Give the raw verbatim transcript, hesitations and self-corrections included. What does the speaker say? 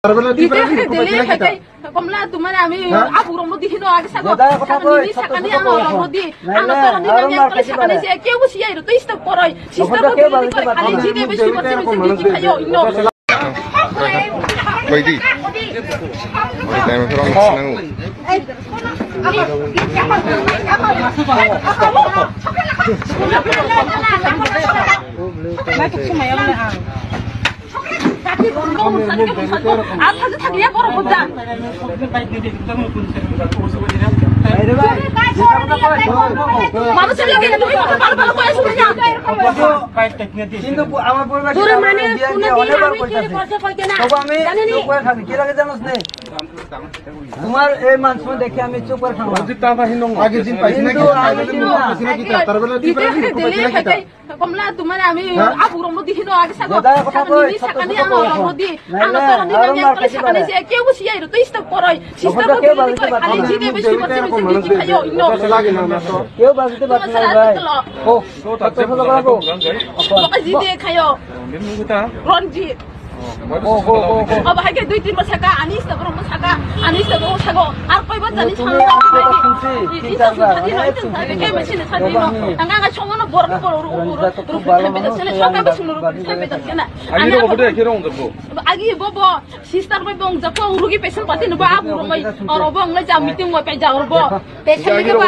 Detail, detail, detail, Komla, tumare ami abu romno dikhi do age sago. Sakani ni sakani amo romno di. Ano to ni sakani se keu si ai ro to stop koroi. Sister ko dili koi khali jide besi besi besi dikhi khayo ino. Baidi. Baidi, ami rong sinangu. কিন্তু আমার পরিবার তোর মানে কোনোদিন আমি কি করতে পারতে না। তবু আমি জানি নি। তোমার এই মান সম্মান দেখে আমি চুপ করে থাকবো। আগে দিন পাইছি না কিন্তু কি? আমি আগে দিন পাইছি না কি? তার বেলা দিন পাইছি না কি? Komla, tumare ami abu romno dikhi do age sago. Sakani ni sakani amo romno di. Ano to ni sakani se keu si ai ro to stop koroi. Sister ko dili koi khali jide besi besi besi dikhi khayo ino. কেউ বাঁচতে পারছে না ভাই। ও, কত ছোট করা গো। Baka jide khayo. Ronjit. Oho, oho. Abo hai khe dui tin bosaka, ani sta borok bosaka, ani sta borok sago. Ar koi bosani chhang. Tin char bar. Khe machine sa dino. Tanga ga chongo no borok borok ru ru ru. Agi ro bobo de khe rong jabo. Agi bobo sister bai bong jako rugi patient pati no ba abu ro mai. Oro bong le ja meeting mo pe ja oro bo. Patient ke ba.